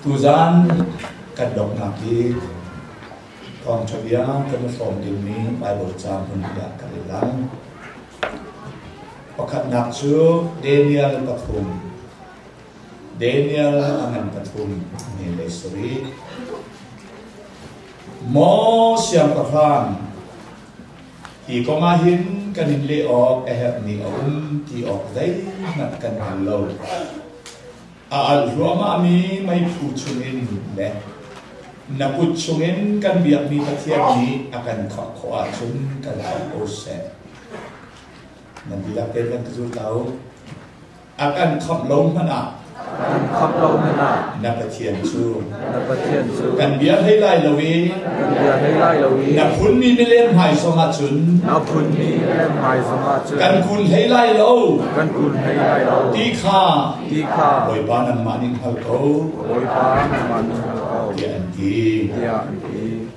Tuzan kan donghnak i thawngṭha bia kan i hrawm dingmi Baibal caang hmun ah kan i lang. Pakhatnak cu Daniel pathum. Daniel a ngan pathum ne le sarih. Maw siangpahrang, hi kong ah hin kan in leh awk a herhmi a um ti awk zeihmanh kan hngal lo. A alh hluahmahmi meiphu chungin le na kut chungin kan biakmi Pathian nih a kan khamh khawh ahcun kan khamh ko seh. Nan dihlak tein kan ka zul ta u. A kan khamh lo hmanh ah kan khamh lo hmanh ah na Pathian cu na Pathian cu kan bia hlei lai lo i kan bia hlei lai lo i na phunmi milem hmai zong ah cun na phunmi milem hmai zong ah cun kan kun hlei lai lo kan kun hlei lai lo ti kha ti kha Bawipa nangmah nih hngal ko Bawipa nangmah nih hngal ko tiah an ti tiah an ti.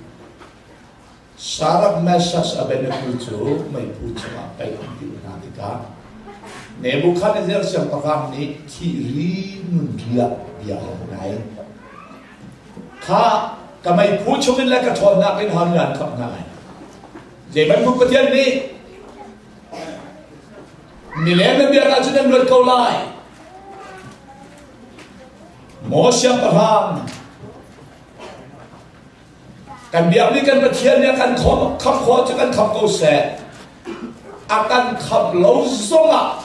Shadrach, Meshach, Abednego cu meiphu chungah paih an timh hna tikah Nebuchadnezzar siangpahrang nih thih ri nun riah bia a hal ngai. Kha ka meiphu chungin le ka ṭhawnnak in hon nan khamh hna lai. Zei bantuk Pathian nih mileng nan biak ahcun nan luat ko lai. Maw siangpahrang Kan biakmi kan Pathian nih a kan khawm khamh khawh cu kan khamh ko seh. A kan khamh lo zongah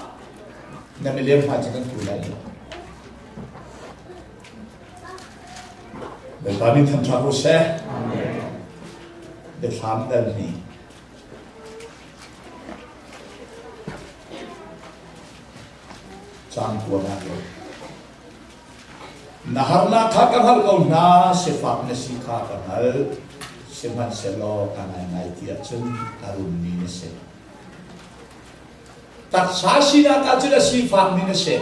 na milem hmai cu kan tu lai lo. Bawipa min thangṭhat ko seh. Biathlam dal hnih. Caan kuanak lo. Na harnak kha ka hngalh ko hna, sifak na si kha ka hngalh. Sihmanhsehlaw ka ngaingai ti ahcun a rummi na si. Taksa sinak ahcun a sifakmi na si.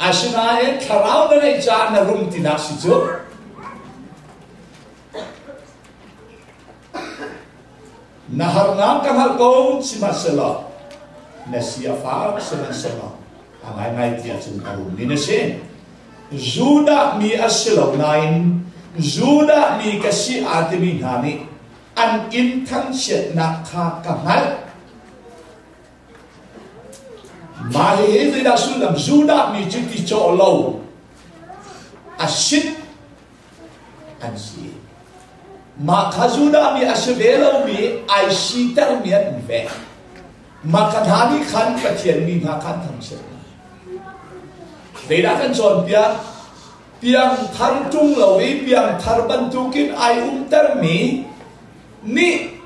Asinain thlarau na neih caah na rum tinak si cu. Na harnak ka hngalh ko, sihmanhsehlaw na si a fak, sihmanhsehlaw a ngaingai ti ahcun a rummi na si. Judah mi a si lo nain Judah mi ka si aa timi hna nih an inn thangchiatnak kha ka hngalh. Mah hihi zeidah sullam Judah mi cu ti cawh lo a sit an si. Mah kha Judah mi a si ve lomi ai sitermi an um ve. Mah kha hna nih khan Pathian mi hna kha an thangchiat hna. Zeidah kan cawnpiak? Piangthar ṭung lo i piangthar bantukin ai umtermi nih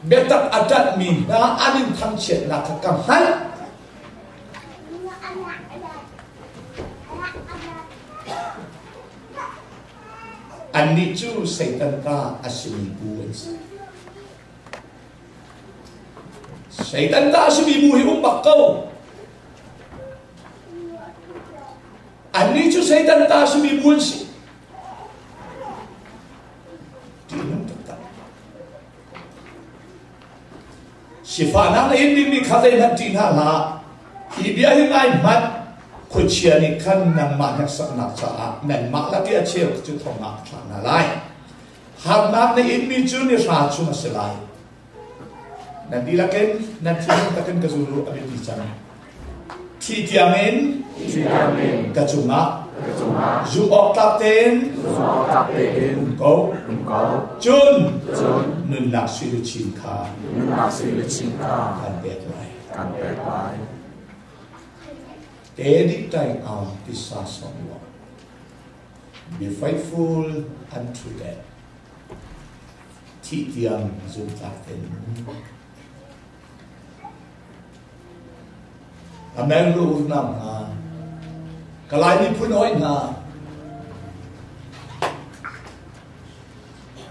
biatak a ṭanhmi hna an in thangchiatnak kha ka hngalh. Annih cu Satan ta a simi bu an si. Satan ta a simi bu hi um bak ko. Annih cu Satan ta a simi bu an si. Ṭihnung taktak. Sifahnak na in dingmi kha zeihmanh ṭih hna hlah. Hi bia hi ngai hmanh. Khuachia nih khan nangmah hneksaknak caah nanmah lak i a cheu cu thong ah a thlak hna lai. Harnak na inmi cu ni hra chung a si lai. Nan dihlak in nan thinlung takin ka zul u a biapi cang. Thi tiangin ka cungah zumh awk tlak tein um ko. Cun nunnak sui luchin kha kan pek lai. Te dih tai aung tisa song lo. Be faithful unto death. Thih tiang zumhtlak tein um. A menglu unau hna, ka Lai miphun hawi hna,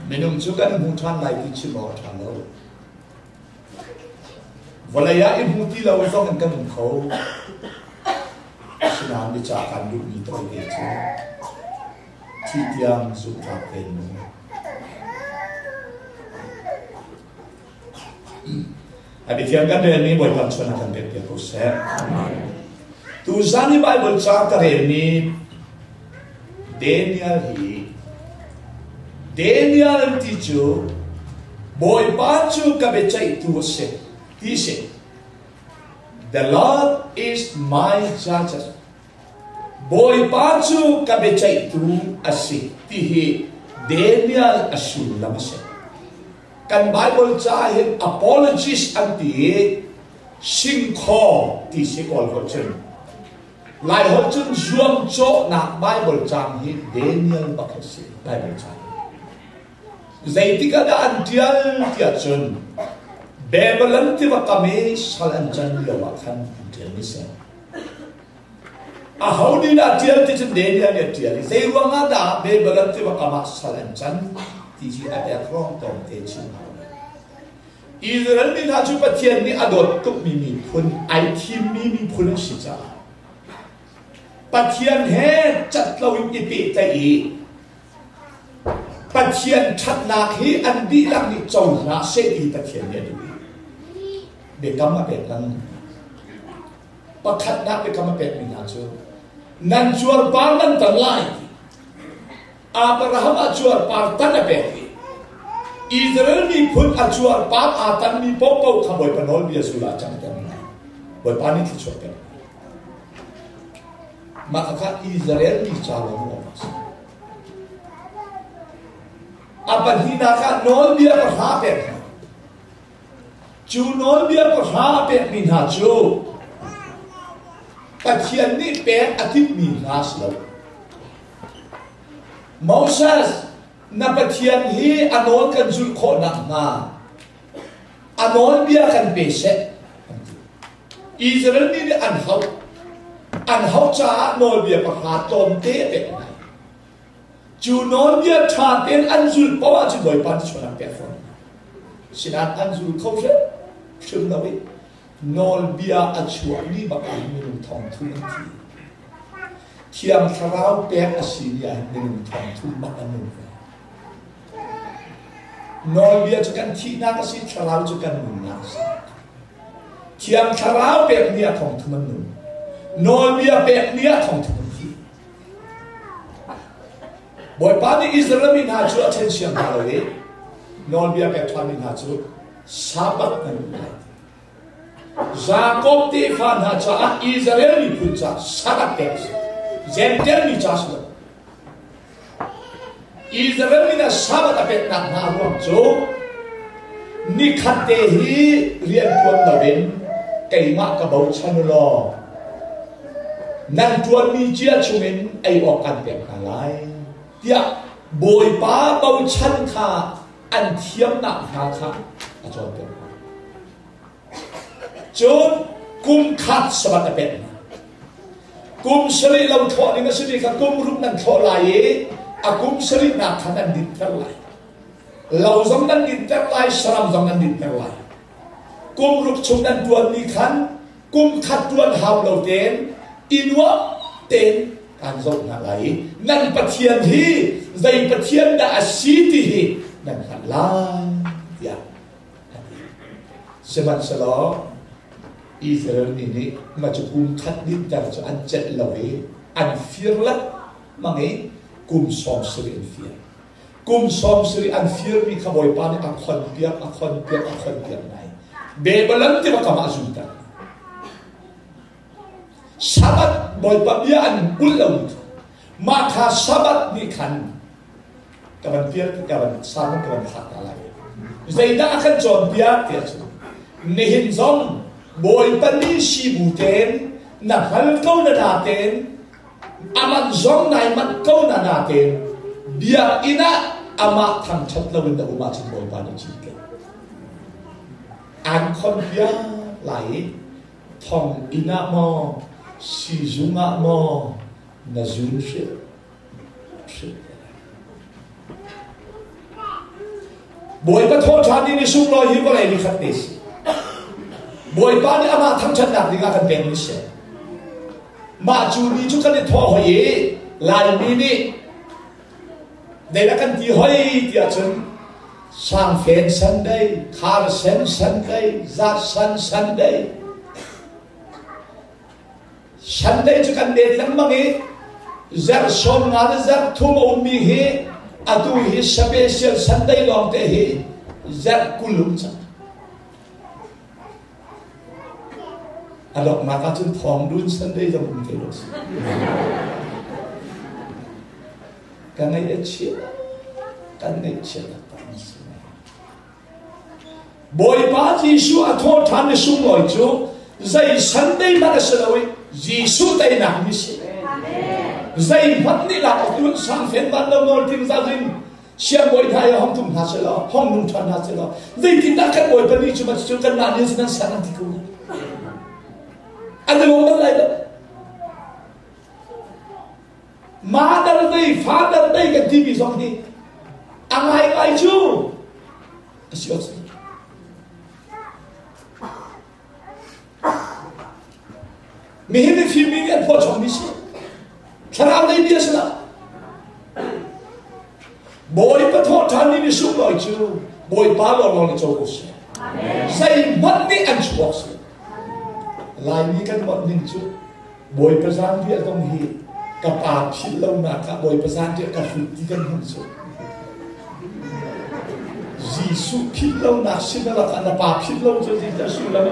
minung cu kan hmu ṭhan lai ti chim awk a ṭha lo. Vawlei ah i hmu ti lo zong in kan um kho. Asinain biacah kan duhmi tawite cu thi tiang zumhtlak tein nung. A biathiang kan relmi Bawipa chuan a kan pek piak ko seh. Tuzan i Bible ca ka relmi Daniel hi Daniel ti cu Bawipa cu ka biaceihtu a si ti si. The Lord is my judge. Bawipa cu ka biaceihtu a si ti hi Daniel a sullam a si. Kan Bible ca hin apologist an ti i singkhaw ti si kawl holh cun. Laiholh cun zuamcawhnak Baibal caang hi Daniel bak a si Baibal caang. Zeitik ah dah an ṭial tiah cun Babylon tiva kam i sal an can lio ah khan an ṭialmi si. Aho nih dah ṭial ti cun Daniel nih a ṭial i zei ruangah dah Babylon tiva kam ah sal an can ti hi a background tlawmte chim hau. Israel mi hna cu Pathian nih a dawt tukmi miphun, ai thimmi miphun an si caah Pathian he cat loin i pehtlaih i Pathian ṭhatnak hi an dihlak nih co hna seh ti Pathian nih a duh i biakam a pek lengmang. Pakhatnak biakam a pekmi hna cu nan cuarpar nan tan lai ti Abraham a cuarpar tan a pek i Israel miphun a cuarpar aa tanmi paohpaoh kha Bawipa nawlbia zul ah cangter hna. Bawipa nih thluachuah pek. Mah kha Israel mi ca lawng a si. A pahnihnak ah nawlbia pahra pek hna. Cu nawlbia pahra a pekmi hna cu Pathian nih pek a timhmi hna si lo. Moses, na Pathian hi a nawl kan zulh khawh nakhnga a nawlbia kan pe seh an ti. Israel mi nih an hauh. An hauh caah nawlbia pahra tlawmte a pek hna. Cu nawlbia ṭha tein an zulh paoh ahcun Bawipa nih chuan an pek fawn. Sinain an zul kho hrim lo i Nawlbia a chuahmi bak ah minung thongthum an thi. Thiang Thlarau pek a si ni ah minung thongthum bak an nung ve. Nawlbia cu kan thihnak a si, Thlarau cu kan nunnak a si. Thiang Thlarau pek ni ah thongthum an nung. Nawlbia pek ni ah thongthum an thi. Bawipa nih Israel mi hna cu a ṭhen siang hna lo i nawlbia pek ṭhanmi hna cu Sabbath nan um lai. Jakob tefa hna caah Israel miphun caah Sabbath pek a si. Jentail mi ca si lo. Israel mi hna Sabbath a peknak hna ruang cu nikhat te hi rian ṭuan loin keimah ka bochan u law nan ṭuanmi cia chungin ei awk kan pek hna lai tiah Bawipa bochan kha an thiamnak hna kha a cawnpiak hna. Cun kum khat sabat a pek hna. Kum sarih lo thlawh ding a simi kha kum ruk nan thlawh lai i a kum sarihnak kha nan dinter lai. Lo zong nan dinter lai, saram zong nan dinter lai. Kum ruk chung nan tuanmi khan kum khat tuan hau lo tein i nuam tein kan zoh hna lai i nan Pathian hi zei Pathian dah a si ti hi nan hngalh lai tiah a ti. Sihmanhsehlaw Israel mi nih mah cu kum khat dinter cu an celh lo i an fir lengmang i kum 70 an fir. Kum 70 an firmi kha Bawipa nih a khonpiak, a khonpiak, a khonpiak ngai. Babylon tiva kam ah a zunter. Sabbath Bawipa bia an ulh lo mah kha Sabbath nih khan ka van pial ka van sermon ka van thlak ta lai. Zeidah a kan cawnpiak tiah cun nihin zong Bawipa ni si bu tein na hngal ko na na tein aman zong nai manh ko na na tein biakinn ah amah thangṭhat loin na um ahcun Bawipa nih cinken an khon piak lai i thonginn ah maw siizung ah maw na zun hrilh hrilh Bawipa thawhṭhan ni ni sunglawi hi vawlei ni khat te si. Bawipa nih amah thangṭhatnak ding ah kan pekmi si. Mah cu ni cu kan i thawh hoi i Laimi nih zeidah kan ti hoi tiah cun Sangfen Sunday, Kharsen Sunday, Zatsan Sunday. Sunday cu kan det lengmang i. Zarh 50 le zarh thum a ummi hi atu hi special Sunday lawng te hi zarh 20 um cang. A donghnak ahcun thawng dun Sunday zong um te lo si. Ka ngaih a chia, kan ngaihchia taktak an si. Bawipa Jesuh a thawh ṭhan i sunglawi cu zei Sunday hmanh a si lo i Jesuh teinak ni si. Zeihmanh nih lak awk in sangfen van lo nawl ting za zing siangbawi hna i hong tum hna selaw hong nung ṭhan hna selaw zeitindah kan Bawipa ni cu cu kanmah nih nan ser an ti ko an i lawm bal lai lo. Mother Day, Father Day kan timi zong hi a ngaingai cu a si awk si. Mihin mifim mi nih an phuah chommi si. Thlarau lei bia si lo. Bawipa thawh ṭhan mi sunglawi cu Bawipa lawnglawng nih co ko seh. Zeihmanh nih an chuak si. Laimi kan mawt ning cu Bawipa zanriah zong hi ka pa philh lonak ah Bawipa zanriah ka hlut ti kan hman cu. Jesuh philh lonak sin ah na pa philh lo cu zeicah sullam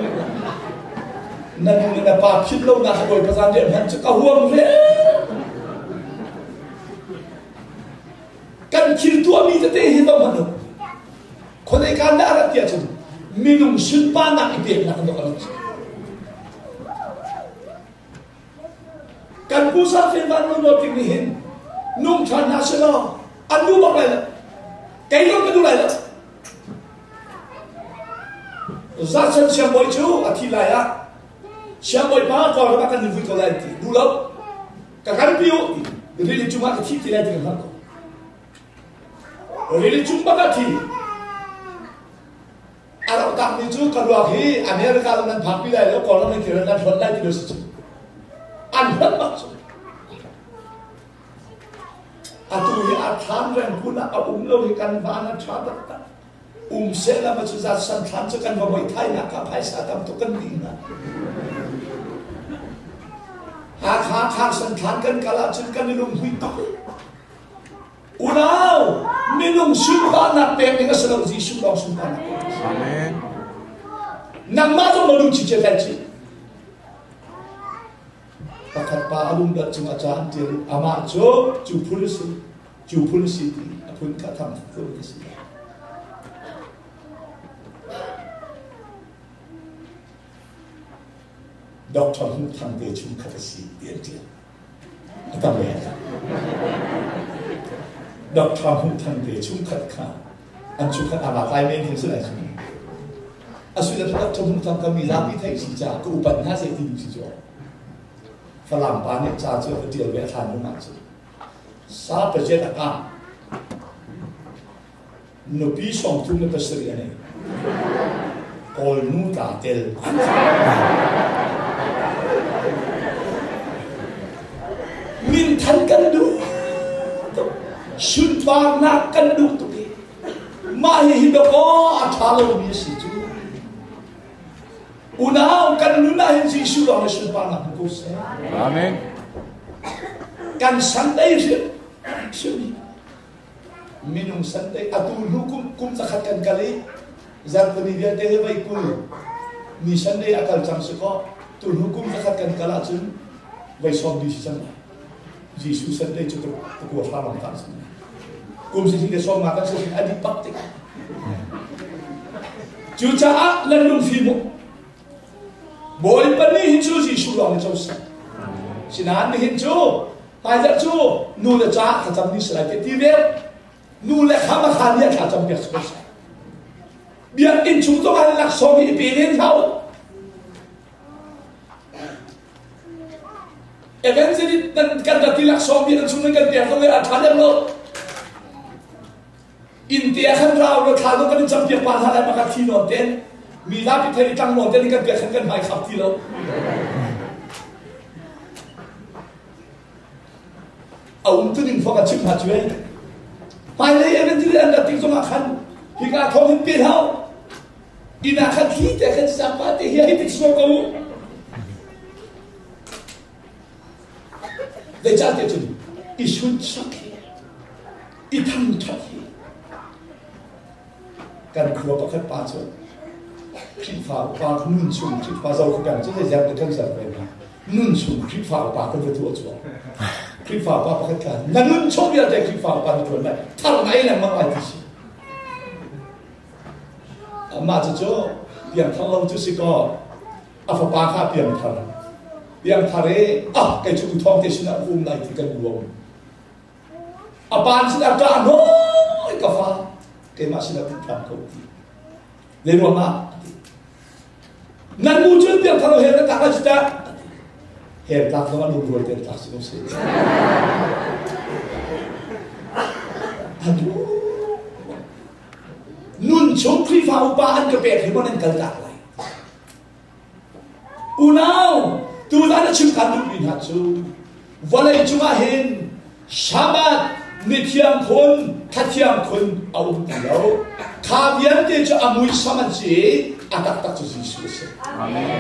na nu na pa philh lonak ah Bawipa zanriah hman cu ka huam ve. Kan thil tuahmi tete hi zoh hmanh u. Khuadei kaan dah a rat tiah cun minung sunparnak i peknak in a rat. Kan pu Safin van nu nawl tik nih hin nung ṭhan hna selaw an duh bak lai lo. Kei zong ka duh lai lo. Zachan siangbawi cu a thi lai ah siangbawi pa Kawlram ah kan in vui ko lai ti duh lo. Ka kalpi u ti rili cungah ka thi ti lai ti ka hngalh ko. Rili cung bak ah thi. A rauh takmi cu ka ruak hi America lam nan phakpi lai lo, Kawlram nan kir nan hlonh lai ti lo si cu. An hlonh bak cu. Atu hi a thlam reng ah a um lo hi kan van a ṭha taktak. Um sehla ma cu zat san thlam cu kan va voi thai nak ka phaisa tam tuk kan dih hna. Hakha khar san thlan kan kal ahcun kan i lunghui tuk. Unau, minung sunparnak pek ding a si lo, Jesuh lawng sunparnak pek. Amen. Nangmah zong na lu chi chia tlai chi. Pakhat pa a lungdat cung a ca an tial i amah cu cu phun a si, cu phun a si ti a phun kha tham phun a si. Doctor Hmuh Thang te chungkhat a si ti an ṭial. A tam le Doctor Hmuh Thang te chungkhat kha an chungkhat aa tlai men hin si lai cu. A sullam cu Doctor Hmuh Thang ka mi zapi theih si caah ka upat hna seh ti duh si cu. Falam pa nih ca cu a ka ṭial ve a thlan hnu ah cun. Sa pajet a kang. Nupi 37 a nei. Kawl nu tla tel. Minthan kan duh tuk. Sunparnak kan duh tuk i mah hihi dawkaw a ṭha lomi a si cu. Unau kan nun ah hin Jesuh lawng nih sunparnak hmu ko seh. Amen. Kan Sunday hrim hrim Minung Sunday atu hnu kum kum zakhat kan kal i zarhpini vialte hi voi 20 ni Sunday a kal cang si kaw tu hnu kum zakhat kan kal ahcun voi 40 si cang lai. Jesuh Sunday cu ka kua hram ang tang cang. Kum si le 50 kan si a dih bak tik. Cucaah lan lungfim u. Bawipa nih hi cu Jesuh lawng hi co seh. Sinain nihin cu hmaizarh cu nu le ca thlacam ni si lai ti ti ve. Nu le kha ma kha nih a thlacam piak si ko seh. Biakinn chung zong ah laksawng hi i pe len hlah u. Evangelist nan kan rat ti laksawng bi nan chung nan kan pek zong a ṭha deuh lo. Inn te ah khan rau la thla zong kan in campiak pa hna lai maka thi nawn ten mi zapi thei tlang nawn ten kan piak khan kan hmai khap ti lo. A um tu ning fok a chim hna cu eh. Hmailei evangelist an rat tik zong ah khan hika thawng hin pe hau. Inn ah khan thli te khan sapa te hi hi tik sual ko u. Zeicahtiah cun I sunsak hi, i thangṭhat hi kan khua pakhat pa cu Khrihfa upa nun chung Khrihfa zo kha kan cu zeizat na kan ser ve hna nun chung Khrihfa upa kan va tuah cu Khrihfa upa pakhat kha na nun chung vialte Khrihfa upa na ṭuan lai thar ngai lengmang lai ti si. Mah cucu piangthar lo cu si kaw a fapa kha piangthar piangthar i ah kei cu thawng te sinah ka um lai ti kan ruam. A pa sinah ṭah nawi ka fa keimah sinah put hram ko ti. Le ruang ah nan bu cun piangthar lo hel na tlak lai cu tah hel tlak zong ah lungrual te tlak si ko seh. Atu Nun chung Khrihfa upa an ka pek hi maw nan kal tak lai? Unau, tuzan a chim kan duhmi hna cu vawlei cungah hin Shabbat ni thiang khun, thla thiang khun a um ti lo. Kha vialte cu a muisam an si i a taktak cu Jesuh a si.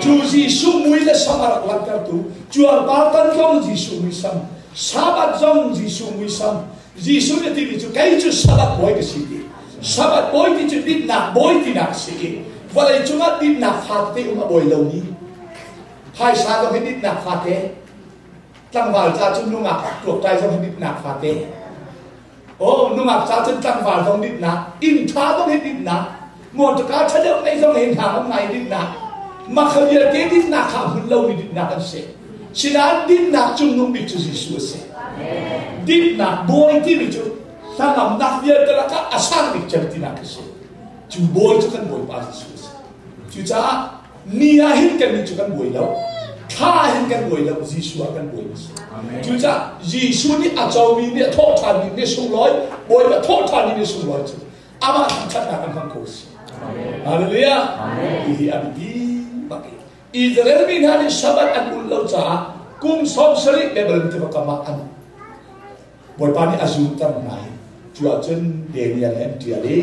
Cu Jesuh mui le sam a rak langhtertu cuarpar tan zong Jesuh muisam, Shabbat zong Jesuh muisam, Jesuh nih a timi cu kei cu Sabbath bawi ka si ti. Sabbath bawi ti cu dinnak bawi tinak a si i vawlei cungah dinnak fate um a bawi lomi phaisa zong hi dinnak fate tlangval ca cun nungak tuaktai zong hi dinnak fate oh nungak ca cun tlangval zong dinnak inn ṭha zong hi dinnak motorka ṭha deuh nei zong hi hna ngam ngai dinnak makha vialte dinnak kha hmun lomi dinnak an si. Sinain dinnak cungnung bik cu Jesuh a si. Dinnak bawi timi cu hnangamnak vialte lakah a sang bik cem tinak a si. Cu bawi cu kan Bawipa Jesuh a si. Cucaah ni ah hin kannih cu kan buai lo. Thla ah hin kan buai lo. Jesuh ah kan buai a si. Cucaah Jesuh nih a comi nih a thawh ṭhanmi nih sunglawi, Bawipa thawh ṭhanmi nih sunglawi cu amah thangṭhatnak an hmang ko a si. Hallelujah. Hihi a biapi bak i Israel mi hna nih Sabbath an ulh lo caah kum 70 Babylon tiva kam ah an Bawipa nih a zunter hna i cu ahcun Daniel he an ṭial i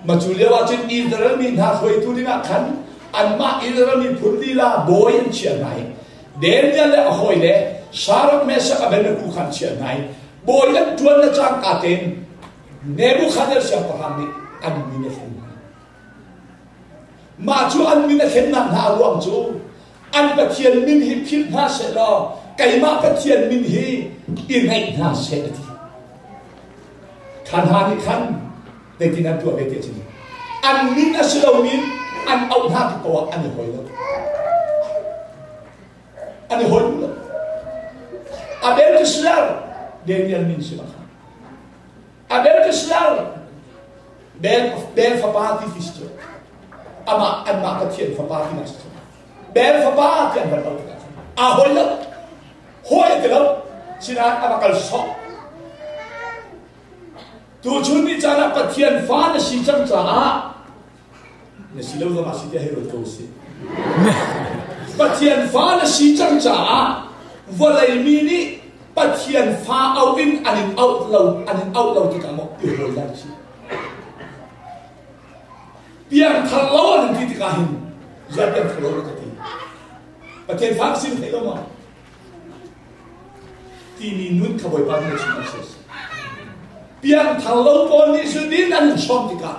ma cu lio ah cun Israel mi hna hruaitu dingah khan anmah Israel miphun lila bawi an chiah hna i Daniel le a hawi le Shadrach, Meshach, Abednego kha an chiah hna i bawi an ṭuan le cangka tein Nebuchadnezzar siangpahrang nih an min a thlen hna. Mah cu an min a thlennak hna a ruang cu an Pathian min hi philh hna seh law keimah Pathian min hi i ngaih hna seh a ti. Kha hna nih khan zeitin an tuah ve ti a chim. An min a si lo min an auh hna tik paoh ah an i hoi lo. An i hoi lo. Abel cu Silar Daniel min si bak. Abel cu Silar Bel, Bel fapa ti ti si cu. Amah anmah Pathian fapa ti si cu. Bel fapa ti an van lo tikah aa hoi lo. Hawi a ti lo. Sinain a va kal sawh. Tuchun ni caan ah Pathian fa na si cang caah na si lo zong ah si tiah hei ruat ko si. Pathian fa na si cang caah vawlei mi nih Pathian fa auh in an in auh lo an in auh lo tikah maw i hawi lai si. Piangthar lo an in ti tikah hin ziah piangthar lo na ka ti. Pathian fa ka si thei lo maw? Timi nun kha Bawipa nih a chim a si. Piangthar lo pawl nih cu din an in sawm tikah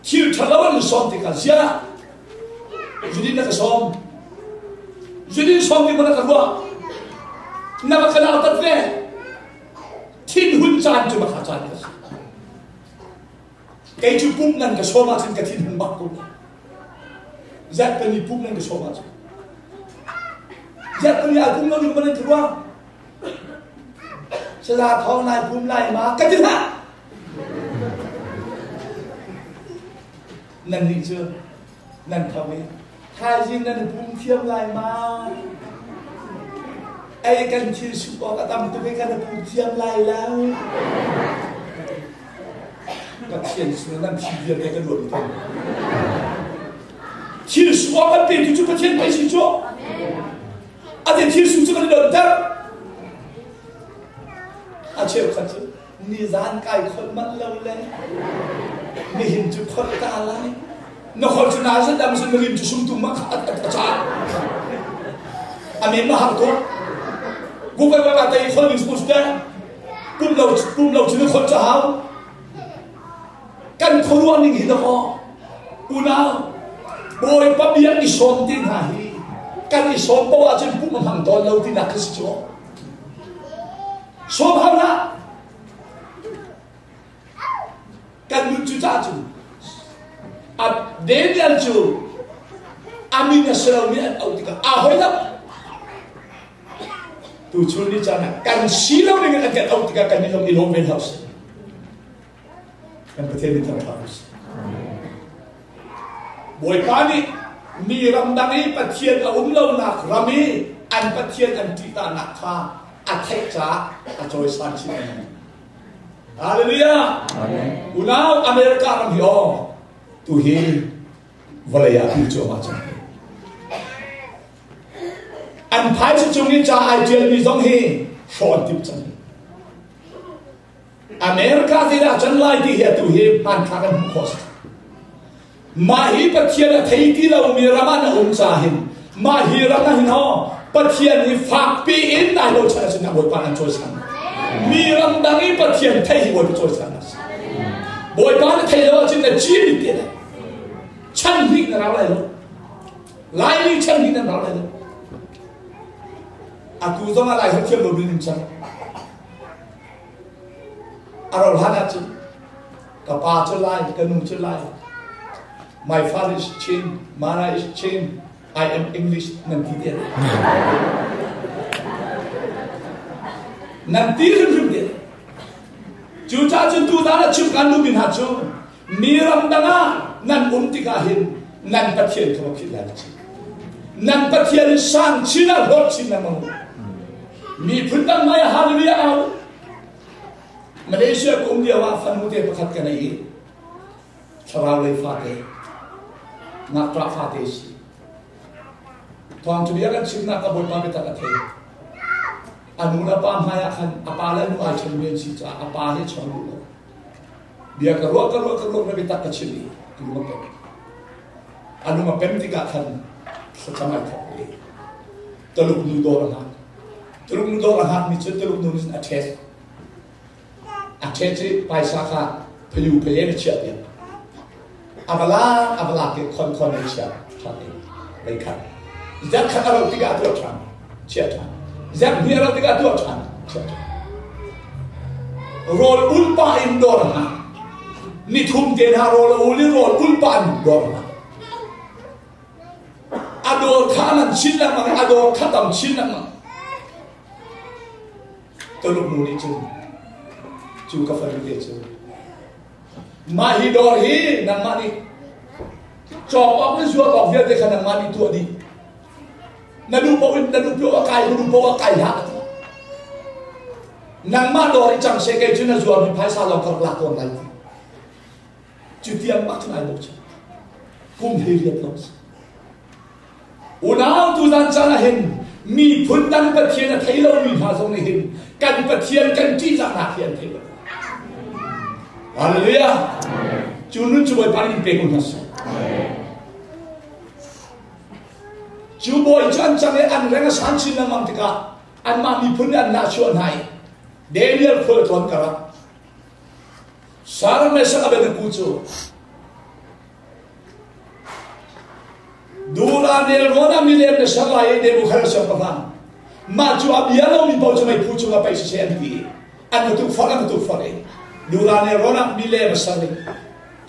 thil ṭhalo an in sawm tikah ziah zudin na ka sawm zudin sawm ding na ka ruah na ka nautat ve thinhun caan cu makha caan ka si kei cu pumh nan ka sawm ahcun ka thinhun bak ko zat kan i pumh nan ka sawm ahcun zat kan i ai pum lo ding man ka ruah Saza thawng nai pum lai ma ka ti hlah Nan nih cu nan tho i thaizing nan pum thiam lai ma? Ei kan thil suk awk a tam tuk i kan pum thiam lai lo. Pathian sinah nan thil vialte kan ruat tawn. Thil suk awk kan petu cu Pathian pei si cu. A te thil su cu kan i donter. A cheukhat cu nizan kai kholh manh lo le nihin cu kholh ta lai na kholh cu na zat dam sun na rim cu sumtum ma a ca a men ma har ko gupai wa ka tai khol ning suppose te. Pum lo pum lo cu na khon cu hau. Kan khuaruah ning hi dakaw unau Bawipa bia i sawm ti hna hi kan i sawm poah ahcun pum a hmang tawn lo tinak khi si cu. Sawm hau hlah. Kan nun cu ca cu a Daniel cu a min a si lomi an auh tikah aa hoi lo. Tuchun ni caan ah kan si lo ning in an kan auh tikah kan i lawm i lawm ve hlah usih. Kan Pathian nih thangṭhat usih. Bawipa nih mi ramdang i Pathian a um lonak ram i an Pathian an ṭihzahnak kha a theih caah a cawisan chin lengmang. Hallelujah! Unau America ram hi aw tu hi vawlei ah pil cuahmah cang. An phaisa cung i ca ai ṭialmi zong hi hrawh an timh cang. America zeidah can lai ti hi atu hi hmanthlak an hmuh khawh si. Mah hi Pathian a thei ti lomi ram ah na um ca hin mah hi ram ah hin ho Pathian hi fakpi in nai bochan ahcun a Bawipa nan cawisan. Mi ram dang i Pathian thei hi Bawipa cawisan a si. Bawipa na thei lo ahcun na ci te lai. Chan hnih na rau lai lo. Laimi chan hi nan rau lai lo. Atu zong ah Lai holh thiam lo mi nin cang. A rau hlan ahcun ka pa cu Lai, ka nu cu Lai. My father is Chin, Mara is Chin, I am English nan ti te. Nan ti hrimhrim te. Cu ca cun tu zan ah chim kan duhmi hna cu Mi ramdang ah nan um tikah hin nan Pathian kha va philh lai chin. Nan Pathian sang chin ah hlawt chin lengmang. Miphun dang mai hallelujah au. Malaysia ka um lio ah fanu te pakhat ka nei i thlarau lei fate ngakṭah fate si. Thawngṭha bia kan chimnak ka Bawipa biatak a thei. A nu le pa hmai ah khan a pa le nu ai ṭhen men si caah a pa he chawn duh lo. Bia ka ruah ka ruah ka ruah na biatak ka chim i a lung a pem. A lung a pem tikah khan thlacam ai thawk i Taluk nu dawr a hngak. Taluk nu dawr a hngakmi cu Taluk nu nih a ṭhet. A ṭhet i paisa kha phayu phaye na chiah piak. A va lak a va lak i khon khon in chiah ṭhan i lei khat. Zek khat a rauh tikah a tuah ṭhan. Chiah ṭhan. Zek hnih a rauh tikah a tuah ṭhan. Chiah ṭhan. Rawl ul pah in dawr hna. Nithum te hna rawl a ul i rawl ul pah in dawr hna. A dawr kha nan chin lengmang a dawr kha tam chin lengmang. Tuluk nu nih cun cu ka fanu te cu mah hi dawr hi nangmah nih cawk awk le zuar awk vialte kha nangmah nih tuah dih. Na duh paoh in na duh paoh a kai, na duh paoh a kai hlah a ti. Nangmah dawr i cang seh kei cu na zuarmi phaisa lawng ka rak lak tawn lai ti. Cu tiang bak cun ai bochan. Kum 18 lawng si. Unau tuzan caan ah hin miphun dang Pathian a thei lomi hna zong nih hin kan Pathian kan ṭihzahnak hi an thei lo. Hallelujah. Cu nun cu Bawipa nih in pe ko hna seh. Cu bawi cu an cang i an reng a san chin lengmang tikah anmah miphun nih an nahchuah hna i Daniel khual tlawn karah Shadrach Meshach Abednego cu Dura nelrawn ah milem na ser lai i Nebuchadnezzar siangpahrang mah cu a bia lomi paoh cu meiphu chungah paih siseh an ti i an va tukforh an va tukforh i Dura nelrawn ah milem a ser i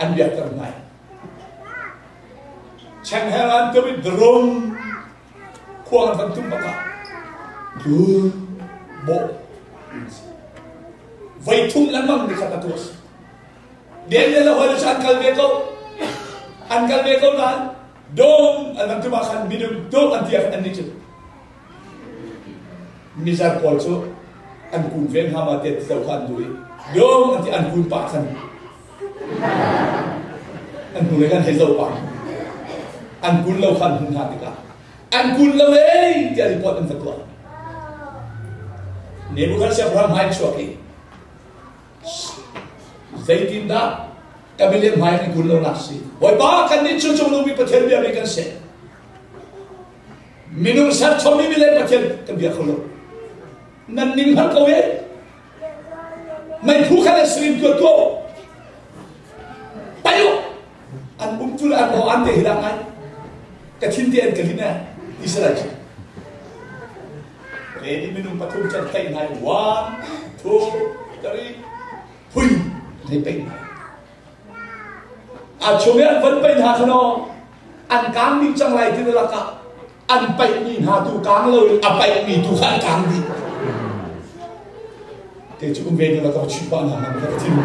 an biakter hna i Chengher an tum i drum khua an van tum bak ah dur bawh voi thum lengmang ni khat a tuah si. Daniel le hawi cu an kal ve ko. An kal ve ko nain dum an van tum ah khan minung dum an ti ah khan an nih cu mizar pawl cu an kun ve hnga ma te ti lo kha an duh i dum an ti an kun pah khan An hnulei kan hei zoh pah. An kun lo kha an hun hna tikah an kun lo ei tiah report an va tuah. Nebuchadnezzar siangpahrang hmai chuak i zeitindah ka milem hmai an kun lo nak si. Bawipa kan nih cu cungnung Pathian biami kan si. Minung serchommi milem Pathian kan bia kho lo. Nan ning har ko e. Meiphu kha le sirin tuah tuah u. Pai u. An um cu le an aw an te hi dah ngai. Ka thin te an ka lin eh. Ti si lai cu. Ready minung pathum can tlaih hna i one, two, three, phui hei peih hna. A chung i an van peih hna kha no an kaang dih cang lai ti na lakah an paihmi hna tu kaang loin a paihmi tu kha an kaang dih. Kei cu um ve na ka chuih pah hna hna ka thin.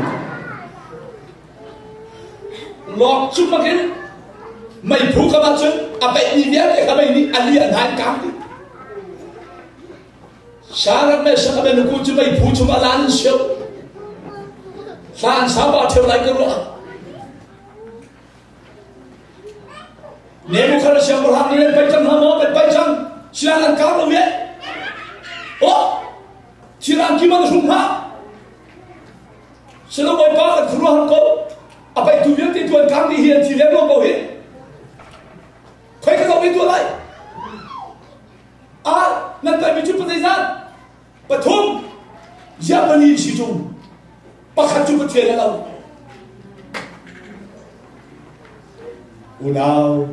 Lawk cu makin meiphu kam ahcun a paihmi vialte kha mei nih a li an hna in kaang dih. Shadrach Meshach Abednego cu meiphu chungah lan an sio. Hla an sau ba ṭheo lai ka ruah. Nebuchadnezzar siangpahrang nih nan paih cang hna maw? Kan paih cang. Siang an kar lo ye. Oh, thirang kim an hrum hna. Silo bawipa kan khuaruahhar ko. A paihtu vialte tu an kar dih hi an thi lem lo ko hi. Khoi ka zoh tu lai. Ah, nan paihmi cu pazeizat? Pathum. Ziah pali si tung. Pakhat cu Pathian a lo. Unau,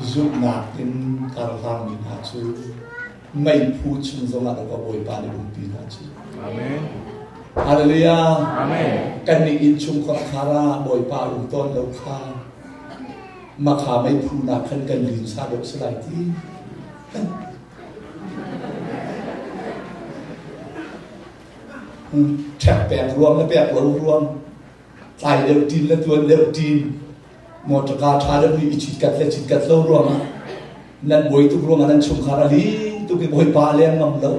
zumhnak in karhlangmi hna cu meiphu chung zongah ka Bawipa nih umpi hna cu. Amen. Hallelujah. Amen. Kan nih innchung khar ah Bawipa um tawn lo kha makha meiphu nak khan kan linsa deuh si lai ti. Ṭhek pek ruang le pek lo ruang, tlai deuh ṭin le tuan deuh ṭin, mawṭaka ṭha deuh nih i chitkat le chitkat lo ruangah nan buai tuk ruangah nan chungkhar a lin tuk i Bawipa a leng ngam lo.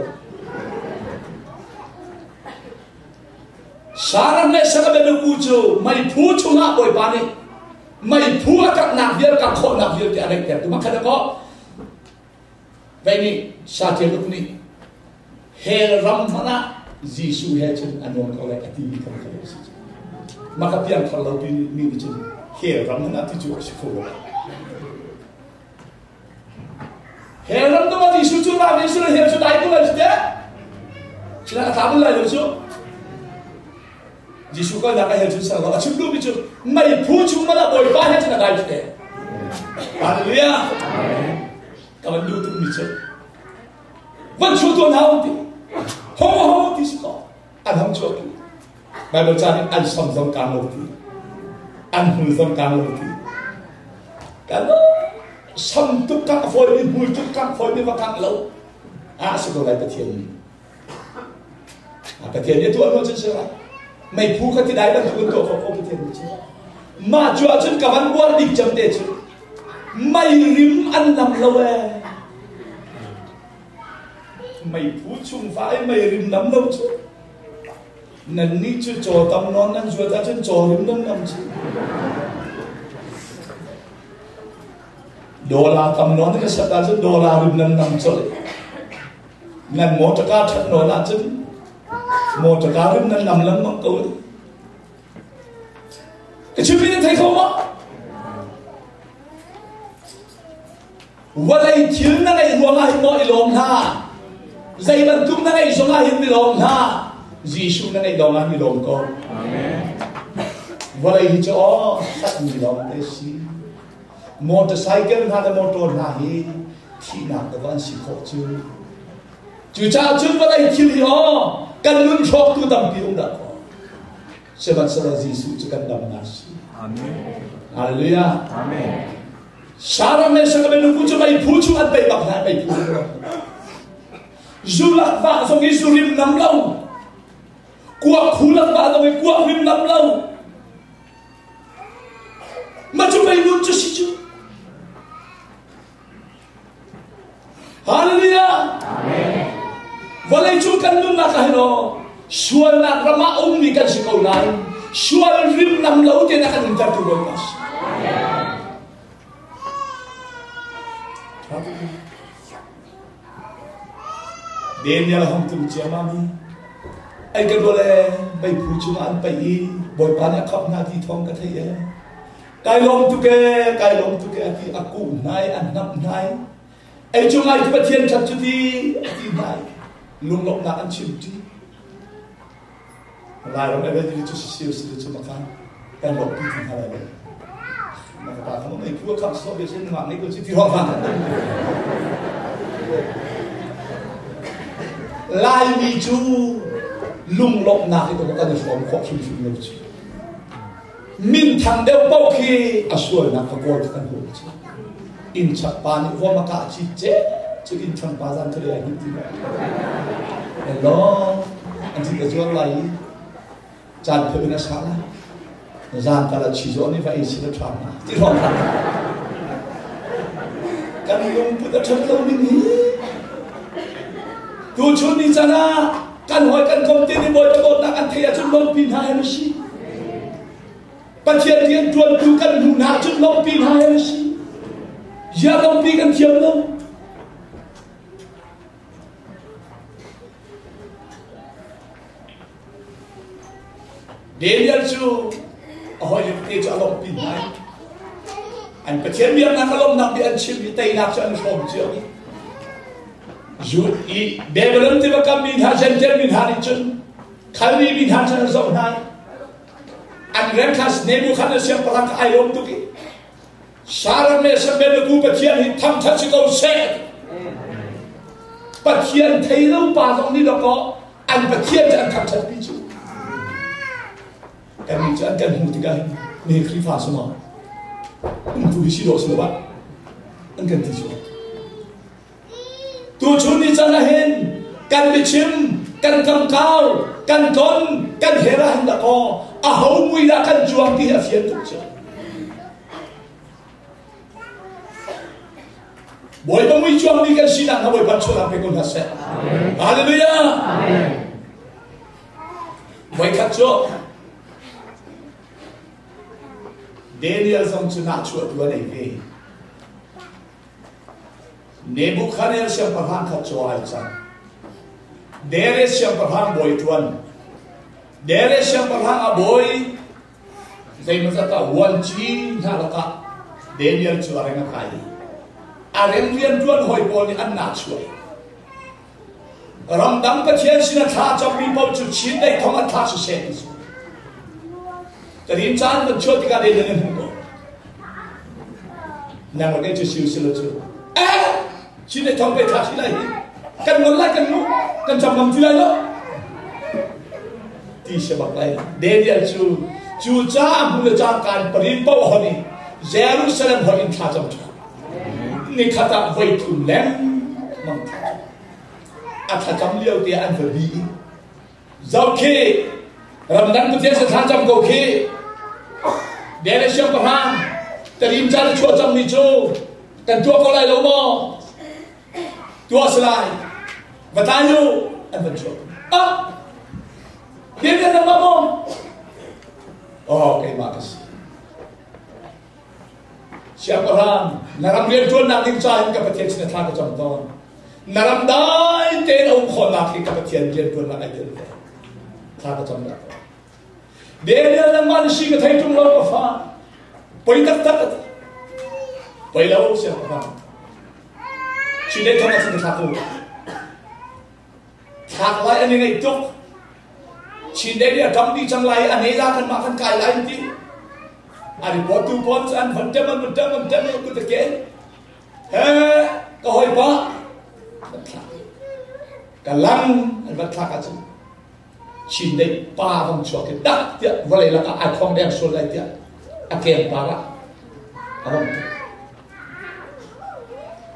Sarah le Sarah cu meiphu chungah Bawipa nih meiphu a kaknak vial kak khawhnak vialte a reihter tu makhat a kawh. Vei nih Satian uk nih hell ram hmanh ah Jesuh he cun a nuam ko lai a timi kong kha a si. Maka piang thar lo mi nih cun hell ram hmanh ah ti cu a si kho lo. Hell ram tu ma Jesuh cu ra Jesuh le hell cu dai ko lai te. Sila a tla lai lo cu. Jesuh kalnak a hell cun ser lo. A chim duhmi cu meiphu chung man ah Bawipa he cun a dai te. Hallelujah. Ka van duh tukmi cu van chuah tuan hau ti. Hong hong ti si ko. An hong chuah tu. Bible ca nih an sam zong kaan lo ti. An hmul zong kaan lo ti. Kan sam tuk kak fawi mi hmul tuk kak fawi mi va kak lo. Ah si ko lai Pathian nih. Pathian nih tuah lo cun si lai. Meiphu kha ti dai bantuk in tuah khawh ko Pathian nih cun. Mah cu ahcun ka van uar bik cem te cu mei rim an nam lo ee. Meiphu chung fa i mei rim nam lo cu. Nannih cu caw tam nawn nan zuat ahcun caw rim nan nam cu. Dollar tam nawn ka sat ahcun dollar rim nan nam colh. Nan mawṭaka ṭhat nawn ahcun mawṭaka rim nan nam lengmang ko. Ka chimmi nan thei kho maw? Vawlei thil na ngeih ruangah hin maw i lawm hlah. Zei bantuk na ngeih zongah hin i lawm hlah. Jesuh na ngeih lawngah i lawm ko. Amen. Vawlei hi cu aw sakmi lawng te si. Motorcycle hna le motor hna hi thihnak dawh an si khawh cu. Cucaah cun vawlei thil hi aw kan nun hrawktu tampi um dah kaw. Sihmanhsehlaw Jesuh cu kan damnak si. Amen. Hallelujah. Amen. Sarah le Sarah nupu cu meiphu cu an bei bak hna meiphu. Zu lak va zong i zu rim nam lo. Kuak khu lak va zong i kuak rim nam lo. Ma cu mei nun cu si cu. Hallelujah. Amen. Vawlei cung kan nunnak ah hin aw sualnak ram ah ummi kan si ko nain sual rim nam lo tein a kan umtertu Bawipa si. Daniel hong tum ciammam i ai ka dole meiphu chungah an paih i Bawipa nih a khamh hna ti thawng ka theih e. Kai lawm tuk ee, kai lawm tuk ee a ti, a kuh hna i a hnamh hna i ei cu ngai Pathian ṭhat cu ti a ti hna i lunglawmhnak an chim ṭi. Lairam evangelist cu si si cu makan kan lawmh pi ti hna lai lo. Na ka pa kha mei phu a kham so bia sin nungak nei ko ci ti hong hlan. Laimi cu lunglawmhnak hi kan i hrawm khawh hrimhrim lo cu. Minthang deuh paoh khi a sualnak ka kawl kan hmu cu. Inn chak pa nih vom a kah ci ce cu inn chang pa zan thale ai hnim ti lo. Hello, an ti ka zuar lai i caan pheu in a sa lai. Zan kal a chi zaw nih va ei si la ṭha hna. Ti hrawng hna. Kan lungput a ṭhat lo ning hi. Tu chun ni can ah kan hawi kan kom te nih Bawipa dawtnak an theih ahcun lawmpi hna he si. Pathian rian ṭuantu kan hmuh hna ahcun lawmpi hna he si. Zia lawmpi kan thiam lo. Daniel cu a hawi te cu a lawmhpi hna i an Pathian biaknak a lawmhnak bia an chim i teinak cu an hrawm cio i Jude i Babylon tiva kam mi hna Gentile mi hna nih cun Khaldi mi hna cu an zoh hna i an rengkhas Nebuchadnezzar siangpahrang kha ai lawm tuk i Saram le Sabbenaku Pathian hi thangthat si ko seh. Pathian thei lo pa zong nih dawkaw an Pathian cu an thangthat pi cu. Kan nih cu an kan hmuh tikah hin ne Khrihfa sungah umtu hi si dawh si lo ah an kan ti cu. Tuchun ni can ah hin kan biachim, kan kamkau, kan ton, kan her ah hin dakaw aho mui dah kan cuang ti hi a fian tuk cio. Bawipa mui cuangmi kan sinak kha Bawipa chuahnak pe ko hna seh. Hallelujah. Voikhat cu Daniel zong cu nahchuah tu a nei ve. Nebuchadnezzar siangpahrang kha caw ai cang. Darius siangpahrang bawi ṭuan. Darius siangpahrang a bawi zeimawzat ah vuanci hna lakah Daniel cu a reng a kai i a reng rianṭuan hawi pawl nih an nahchuah. Ramdang Pathian sin a thla cammi paoh cu Chin lei thong an thla siseh ti cu. Tarin caan kan chuah tikah Daniel nih hmuh ko. Nang le cu siu silo cu. Eh! Chin lei thong pe thla si lai hi. Kan ngol lai kan nu kan cam ngam ti lai lo. Ti se bak lai. Daniel cu cu ca hmu le cangkaan parin paoh hon i Jerusalem hon in thla cam ṭha. Nikhat ah voi thum lengmang a thlacam lio te an va bi i zoh khi ramdang Pathian sa thlacam ko khi Daniel siangpahrang tarim ca na chuah cangmi cu kan tuah ko lai lo maw tuah si lai va tlai u an van chuah ah Daniel nangmah maw oh keimah ka si Siangpahrang, na ram rianṭuannak ding ca in ka Pathian sin thla ka cam tawn. Na ram dai tein a um khawhnak hi ka Pathian rianṭuannak ai tel ve. Thla ka cam dah ko. Daniel nangmah na si ka thei ṭung lo ka fa. Poi taktak a ti. Poi lo siangpahrang. Chin lei thong ah cun ka thla ko. Thlak lai an i ngaih tuk. Chin lei nih a ṭam dih cang lai i a ne la kan mah kan kai lai an ti. A report tu pawl cu an von ṭem an von ṭem an ṭem i kut a ken. He ka hawipa an thlak. Ka lang an van thlak ahcun Chin lei pa vang chuak i tak tiah vawlei lakah ai khong deng sual lai tiah a keng par ah a vang tuk.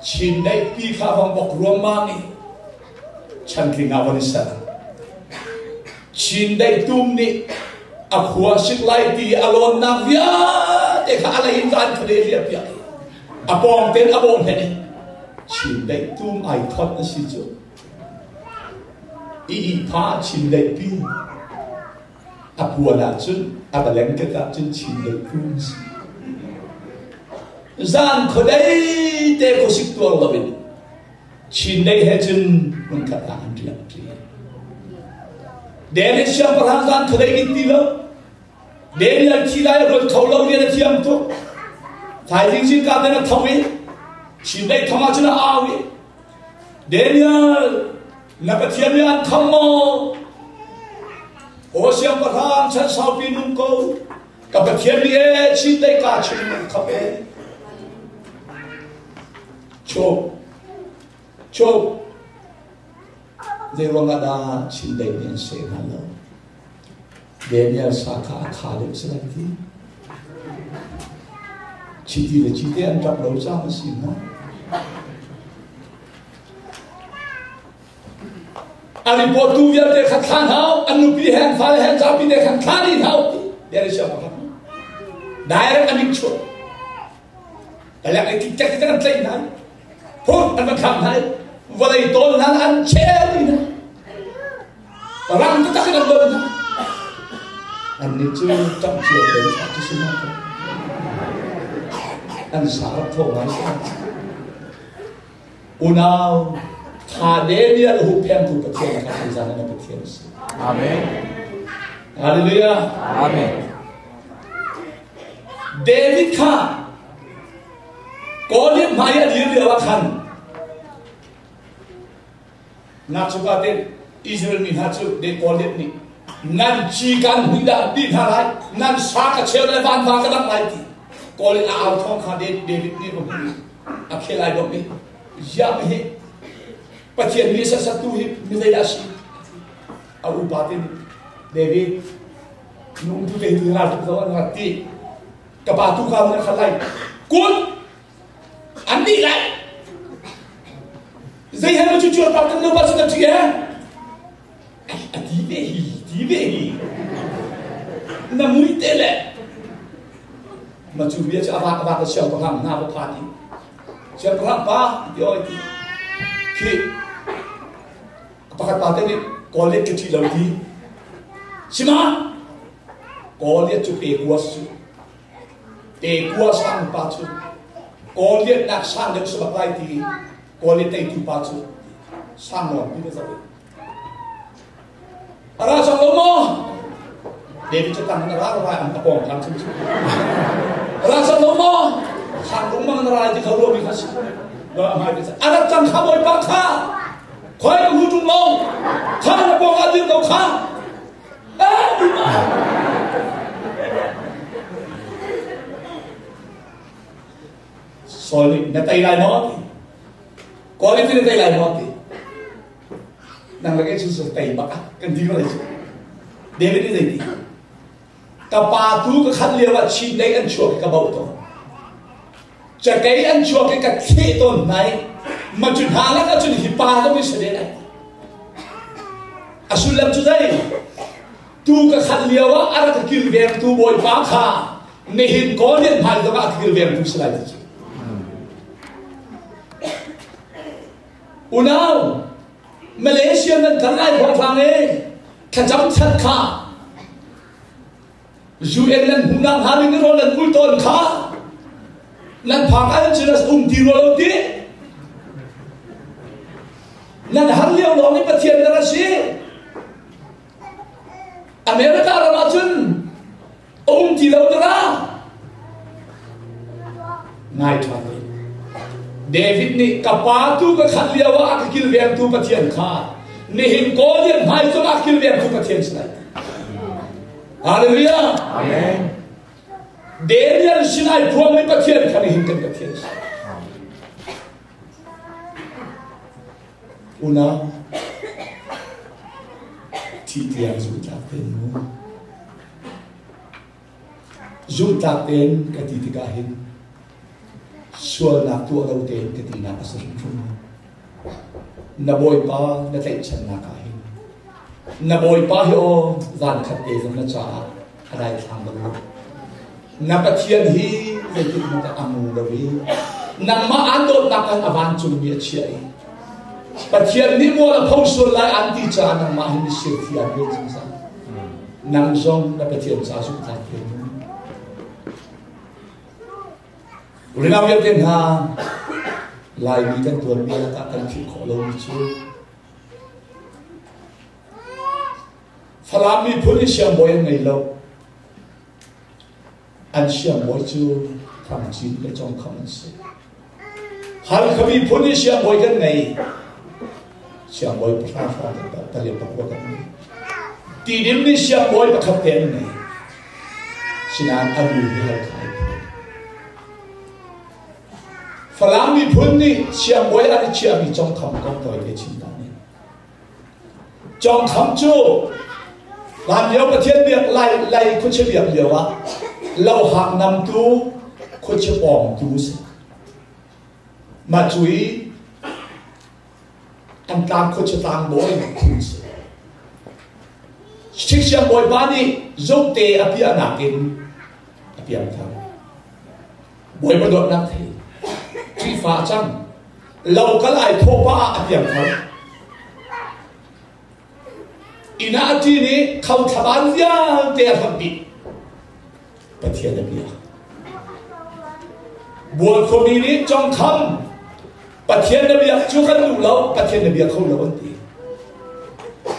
Chin daihpi kha vang bok ruangmang i chantling ah van i ser. Chin daih tum nih a khua sik lai ti a lawnnak vialte kha a lei in zan kha le riah piak i a pawng ten a bawh hnek i Chin daih tum ai thot a si cu. I ihpha Chin daihpi A puan ahcun a blanket ahcun chin deuh tum si. Zan khuadei te khuasik tuar loin Chin dei he cun hmunkhat ah an riak ṭi. Daniel siangpahrang zan khuadei in ti lo. Daniel thi lai a ruat kho lo rian a thiam tuk. Thaizing zingka ten a tho i Chin dei thong ah cun a au i Daniel na Pathian nih an kham maw? Aw siangpahrang. Abraham chan saupi nung ko. Ka Pathian nih e chin dei ka chin nung khap e. Chok. Chok. Zei ruangah dah chin dei nih an seh hna lo? Daniel sa kha a kha deuh si lai ti. Chiti le cite an ṭap lo caah a si hnga. A report tu vialte kha thla hna an nupi he an fale he an zapi te khan thla dih hna ti. There is a pakhat. Direct an chuah. Palek i tek tek an tlaih hna. Phun an va thlam hna i vawlei tawl hna an chel hna. Rang taktak in an don hna. Annih cu ṭap cio tein thlah cu si hna kaw. An sa rak thaw ngai si. Unau tha Daniel huhphengtu Pathian kha tuzan ah na Pathian a si. Amen. Hallelujah. Amen. David kha Goliath hmai a dir lio ah khan Ngakchipa te Israel mi hna cu de Goliath nih nan ci kan hmuih dah ti hna lai nan sa ka cheu lai van va ka dang lai ti Goliath a au thawng kha David nih va hmuh a khel ai dom i ziah hi Pathian mi sasatu hi mi zeidah si a upa te nih David nung tu te tu ral tuk zo an rat ti ka pa tu ka mun khat lai kun an nih lai zei he cu cuar pa kan lo pa cu thi he a ti ve hi ti ve hi na mui te le ma cu bia cu avak avak siang pahrang hna ba pha ti siang pahrang pa ti oi ti khi pakhat pa te nih college ka thi lo ti sima college cu pe kuas cu Tekua sang pa cu Kawl lianhnak sang deuh si bak lai ti Kawl i teitu pa cu sang nawn pi na zoh i a ra cang lo maw? David cu tang na ra ra an pawng khan chung cu a ra cang lo maw? Sang rung mang na ra ti kho lo mi kha si a rat cang kha bawipa kha khoi ka hu tung lo kha na pawng ah dir ko kha Saul nih na tei lai maw ti. Kawl nih na tei lai maw ti. Nang lagi cu tei bak ah kan ti ko lai cu. David nih zei ti? Ka pa tu ka khat lio ah chin dei an chuak ka bauh tawn. Cakei an chuak i ka thleh tawn hna i ma cu hna lak ahcun hi pa zong hi si ve lai. A sullam cu zei? Tu ka khat lio ah a rak kilvengtu Bawipa kha nihin Goliath hmai zongah a kilvengtu si lai ti cu. Unau, Malaysia nan kal lai thawngthlang e thlacam chat kha UN nan hmuhnak hnga ding rawl nan ul tawn kha nan phak ahcun cun a um ti rua lo ti nan har lio lawng i Pathian nan a si America ram ahcun a um ti lo dara ngai ṭha te David nih ka pa tu ka khat lio ah a ka kilvengtu Pathian kha nihin Goliath hmai cungah kilvengtu Pathian si lai Hallelujah. Amen. Daniel sin ai phuangmi Pathian kha nihin kan Pathian si. Unau, thi tiang zumtlak tein mu. Zumtlak tein ka ti tikah hin sualnak tuah lo tein ka tinak a si hrimhrim. Na Bawipa na tlaihchannak ah hin na Bawipa hi aw zan khat te zong na caah a daithlang bal lo. Na Pathian hi zeitik hmanh ah a ngu lo i nangmah aan dawtnak kan a vancungmi a chiah i Pathian nih mual a pho sual lai an ti caah nangmah hi misir thi aan vel zungzal. Nang zong na Pathian ca zumhtlak te mu. Rinau vialte hna Laimi kan tuanbia lakah kan philh khawh lomi cu Falam miphun i siangbawi an ngei lo. An siangbawi cu Thangcin le Congkham an si. Halkha miphun i siangbawi kan ngei. Siangbawi pahra hrawng kan palian pakua kan ngei. Tidim nih siangbawi pakhat te an ngei. Sinain a nu hi Halkha ai phun. Falam miphun nih siangbawi an i chiahmi Congkham kong tawi te chim ta ning. Congkham cu hlan lio Pathian biak lai lai khuachia biak lio ah lohak namtu khuachia pawngtu si. Mah cu i an tlang khuachia tlangbawi phun si. Siang bawipa nih zungte a piahnak in a piangthar. Bawipa dawtnak thei. Khrihfa cang. Lo kal ai thawh pah ah a piangthar. Inn ah a ṭin i kho thlaban vialte a hlonh dih. Pathian a bia. Bual khuami nih congkham Pathian na biak cu kan duh lo, Pathian na bia kho lo an ti.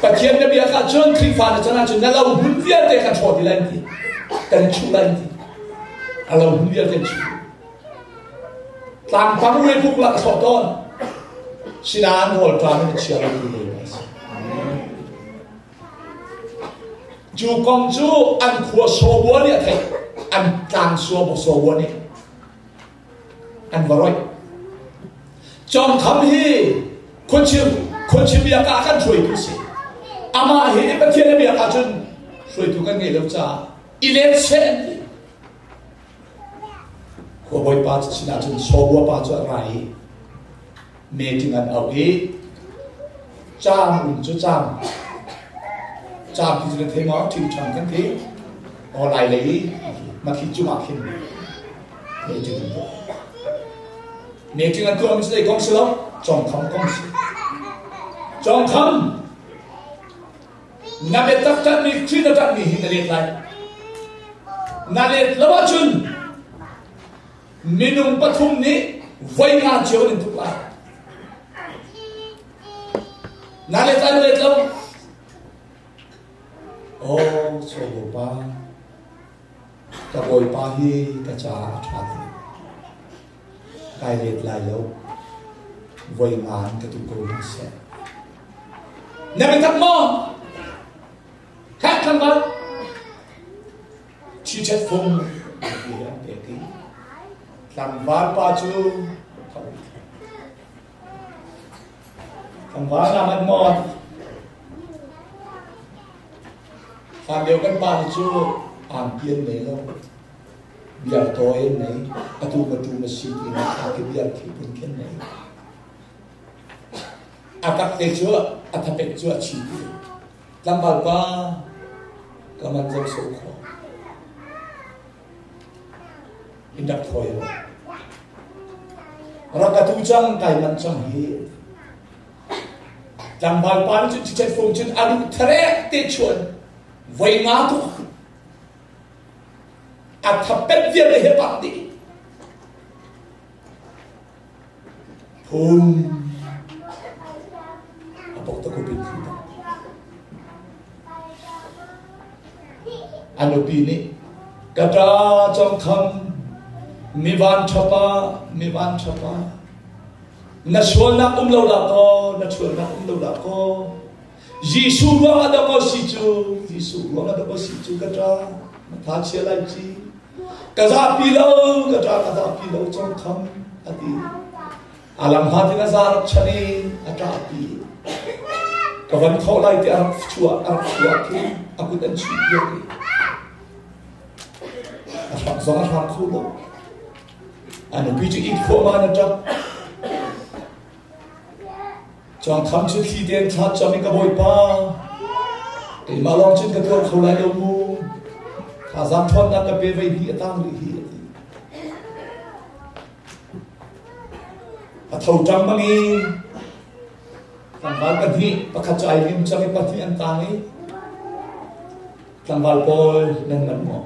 Pathian na biak ahcun Khrihfa na can ahcun na lo hmun vialte kan hrawh ti lai an ti. Kan chuh lai an ti. A lo hmun vialte an chuh. Tlangpang ui buk lak a thlawh tawn. Sinain rawl ṭam in a chia lo tu le a si. Cu kong cu an khua sawbua nih a theih. An tlang sawbua nih an va roih. Cawngkham hi khuachim khuachim biak ah kan hruaitu si. Amah hi Pathian a biak ahcun hruaitu kan ngei lo caah i let seh an ti. Khua bawipa sinah cun sawbua pa cu a ra i meeting an auh i caam um cu caam caam ti cu na thei maw ṭhingṭhang kan ti aw lai lei i makhi cungah khin meeting an tuah meeting an tuah mi cu zei kong si lo congkham kong si congkham na biatak ṭanhmi Khrih na ṭanhmi hi na let lai na let lo ahcun Minung pathum nih voi nga cio in tuk lai. Na let lai na let lo. Oh, Bawipa, ka Bawipa hi ka caah a ṭha tuk. Kai let lai lo. Voi nga in ka tu ko hna seh. Na biatak maw? Khat tlangval. Chiṭhet fung ti an pek i tlangval pa cu tlangval na man maw hlan lio kan pa cu angki an nei lo biar tawi an nei atu ma tu ma si ti na angki biar khi pun khin nei a tak te cu a thapek cu a chi ti Tlangval pa ka man zo so kho. In rak thawi lo. Rak ka tu cang kai man cang hi. Tlangval pa nih cun cicet fung cun a duh tharek te chuan voi nga tu a thapet vialte he pak dih. Phung a pok ta kupin thi ta. A nupi nih ka ṭa cong kham mi van ṭhapa mi van ṭhapa na sualnak um lo dah kaw na sualnak um lo dah kaw Jesuh ruangah dah kaw si cu Jesuh ruangah dah kaw si cu ka ṭa na tha chia lai ci Ka zahpi lo, ka ṭa ka zahpi lo cong kham a ti. A lam hlat in a za rak chan i a ṭahpi. Ka van thawh lai ti a rak chuah a rak chuah khi a kut an chuih piak i a hram zong a hram kho lo. A nupi cu it khawh ma na ṭap. Cawngkham cu thli tein thla cam i ka bawipa keimah lawng cun ka tuar kho lai lo mu thazaang ṭhawnnak ka pe vei hnih a tang rih hi a ti a tho ṭang bang i tlangval pahnih pakhat cu ai lim cang i pahnih an tang i tlangval pawl nan man maw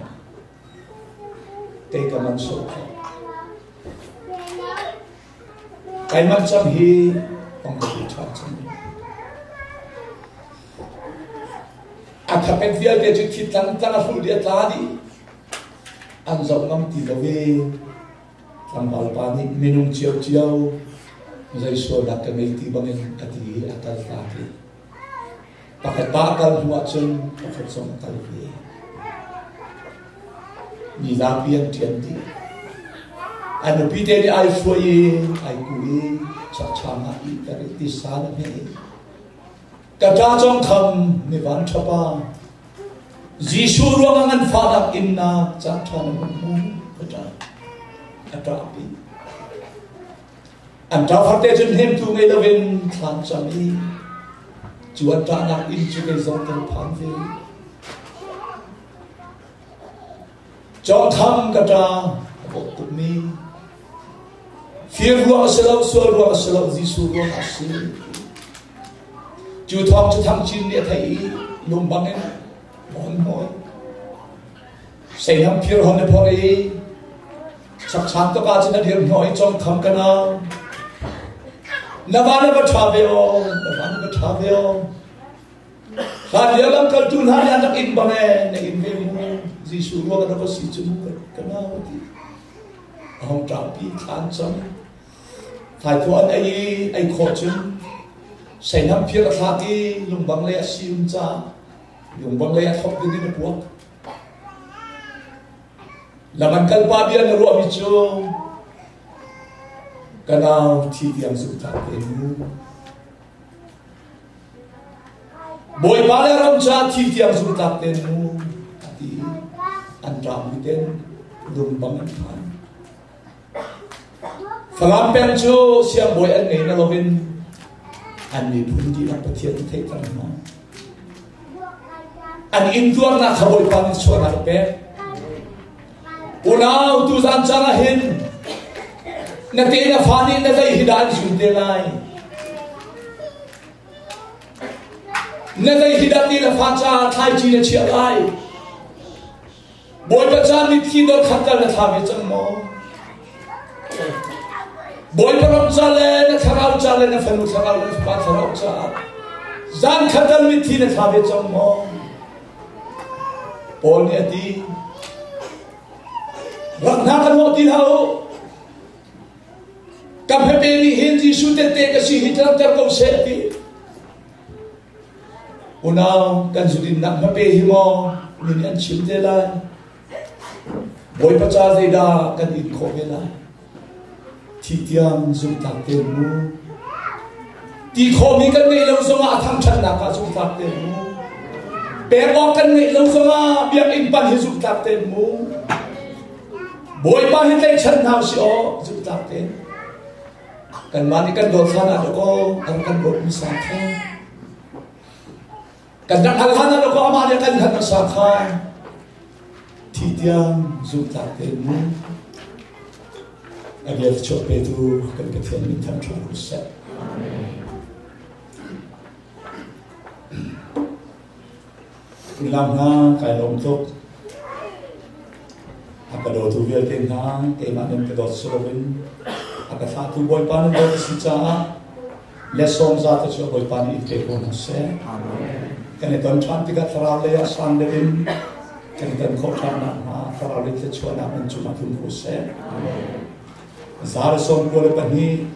kei ka man sawh kho Keimah cang hi ong ka ti ṭhan cang. A thapek vialte cu thi tlang tlang a hrul dih a tla dih. An zoh ngam ti lo i tlangval pa nih minung ciocio zei sualnak ka ngei ti bangin a ti i a kal ta ti. Pakhat pa a kal hnu ahcun pakhat zong a kal ve. Mi zapi an ṭian dih. An nupi te nih ai hruai i ai ku i chakchang ah ihter i tisa na hmeh i ka ṭa cong kham mi van ṭhapa Jesuh ruangah ngan fahnak innak caan ṭha na hun hmu ka ṭa a ṭahpi. An ṭa farte cun hnemtu ngei loin thlan cam i cu an ṭahnak inn cu kei zong kan phan ve. Cawngtham ka ṭa a bawk tukmi fir ruang a si lo, sual ruang a si lo, Jesuh ruang a si. Cu thawng cu Thang Cin nih a theih i lungbang in a hon hnawi. Seihnam phir hon i phorh i chakchang tuk ah cun a dir hnawh i cawngkham ka nau. Na va na va ṭha ve aw, na va na va ṭha ve aw. Hlan lio lamkaltu hna nih an rak in bang ee, na in ve mu. Jesuh ruang na va si cu mu ka nau ti. A hong ṭahpi thlan cang. Thaithawh an ei i ei khawh cun seihnam phir a thlak i lungbang lei a sium caah lungbang lei a thlop ding in a puak. Lam an kalpa bia na ruahmi cu ka nau thi tiang zumhtlak te mu. Bawipa le ram caah thi tiang zumhtlak te mu a ti an ṭam ten lungbang an phan. Falam peng cu siangbawi an ngei na loin an miphun dihlak Pathian an theihter hna. An intuarnak kha Bawipa nih chuahnak a pek. Unau tuzan caan ah hin na te na fa nih na zei hi dah an zun te lai? Na zei hi dah ti na fa caah thlaici na chiah lai? Bawipa ca mitthli dor khat tal na thla ve cang maw? Bawipa ram ca le na thlarau ca le na fanu thlarau le na fapa thlarau caah zan khat tal mitthli na thla ve cang maw? Paul nih a ti, rak hna kan hawh ti hlah u. Ka phepe nih hin Jesuh tette ka si hi tlangter ko seh ti. Unau kan zudinnak hmape hi maw mi nih an chim te lai? Bawipa ca zeidah kan in khawh ve lai? Thi tiang zumhtlak te mu. Ti khawhmi kan ngeih lo zongah a thangṭhatnak ah zumhtlak te mu. Pek awk kan ngeih lo zongah biakinn pan hi zumhtlak te mu. Bawipa hi tlaihchan hna usih aw zumhtlak te. Kanmah nih kan dawt hlan ah dakaw an kan dawt hmasa kha. Kan rak hal hlan ah dakaw amah nih a kan hal hmasa kha. Thi tiang zumhtlak tein mu. A bia chuah petu kan Pathian min thangṭhat ko seh. Unau hna, kai lawm tuk. A ka dawtu vialte hna, keimah nan ka dawt si loin a ka thlahtu Bawipa nan dawt a si caah le sawm za te cu Bawipa nih in pe ko hna seh. Kan i ton ṭhan tikah thlarau lei ah sang deuh in kan i ton khawh ṭhan nakhnga thlarau lei thluachuahnak nan cungah tlung ko seh. Za le 92.